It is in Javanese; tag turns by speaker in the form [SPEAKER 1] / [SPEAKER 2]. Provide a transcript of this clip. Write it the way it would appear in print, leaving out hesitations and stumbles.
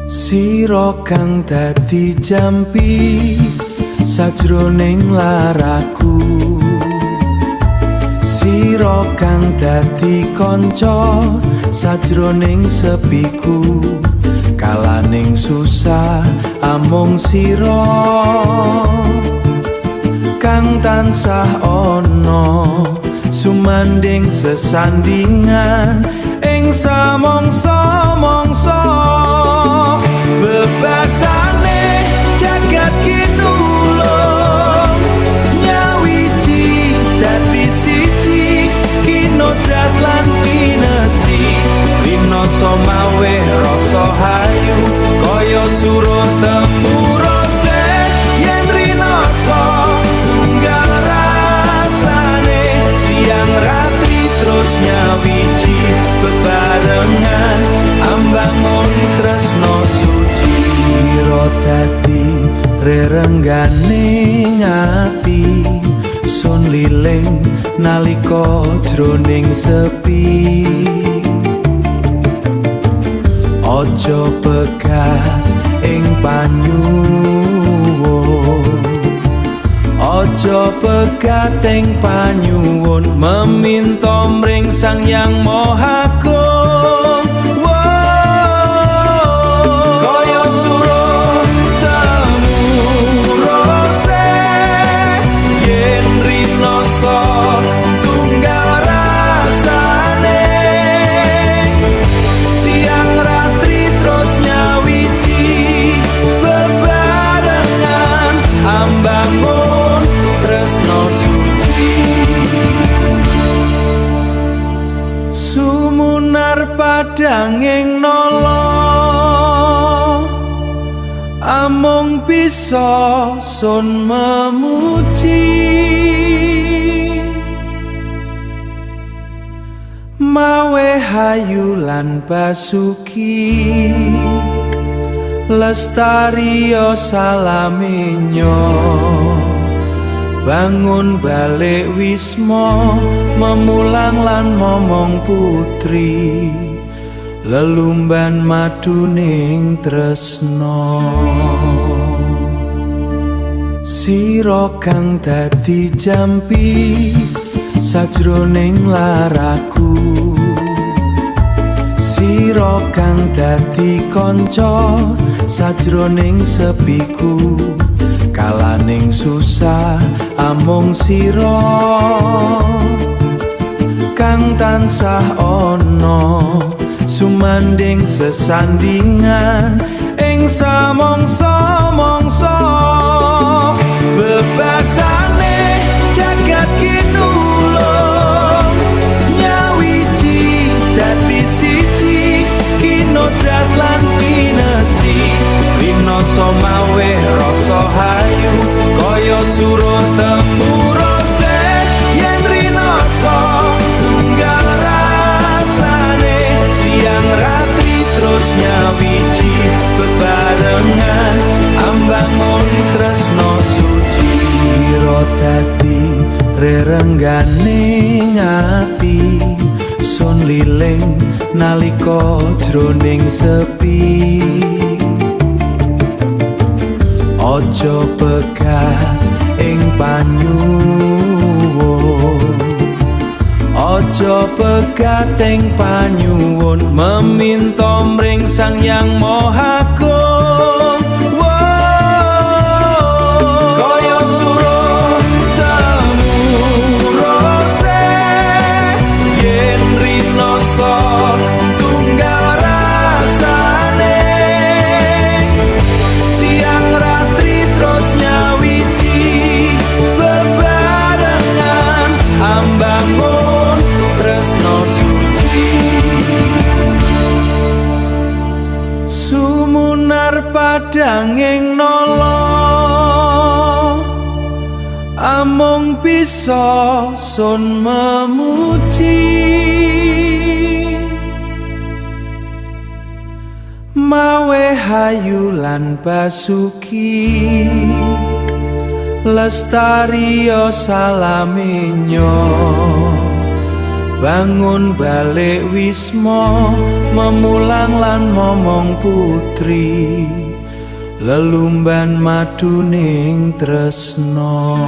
[SPEAKER 1] Sira kang dadi jampi sajroning laraku, sira kang dadi kanca sajroning sepiku, kalaning susah amung sira kang tansah ana sumandhing sesandingan ing samangsa-mangsa. Bebasane jagat kinulung, nyawiji dadi siji, kinodrat lan pinesti, rinasa mawe rasa hayu kaya suruh temurose yen rinasa tunggal rasane, siang ratri terus nyawiji bebarengan ambangun tresno suci. Sira dadi rerenggane ati sun liling nalika jroning sepi. Aja pegat ing panyuwun, aja pegat ing panyuwun, meminta mring Sang Yang Maha Agung. Kaya suruh temurose yen rinasa tunggal rasane, siang ratri terus nyawiji bebarengan ambangun tresno suci. Sumunar padanging nala amung bisa sun memuji, mawe hayu lan basuki lestariya salamenyo, bangun balik wisma memulang lan momong putri lelumban maduning tresno. Sira kang dadi jampi sajroning laraku, sira kang dadi kanca sajroning sepiku, kalaning susah amung sira kang tansah ana sumandhing sesandingan ing samangsa-mangsa. Bebasane jagat kinulung, nyawiji dadi siji, kinodrat lan pinesti, rinasa mawe rasa hayu kaya suruh temurose yen rinasa tunggal rasane, siang ratri terus nyawiji bebarengan ambangun tresno suci. Sira dadi rerenggane ati sun liling nalika jroning sepi. Aja pegat ing panyuwun, aja pegat ing panyuwun, meminta mring Sang Yang Maha Agung. Kaya suruh temurose yen rinasa tunggal rasane, siang ratri terus nyawiji bebarengan ambangun tresno suci. Sumunar padanging nala amung bisa sun memuji, mawe hayu lan basuki lestariya salamenyo, Bangun balik wisma, memulang lan momong putri, lelumban maduning tresno.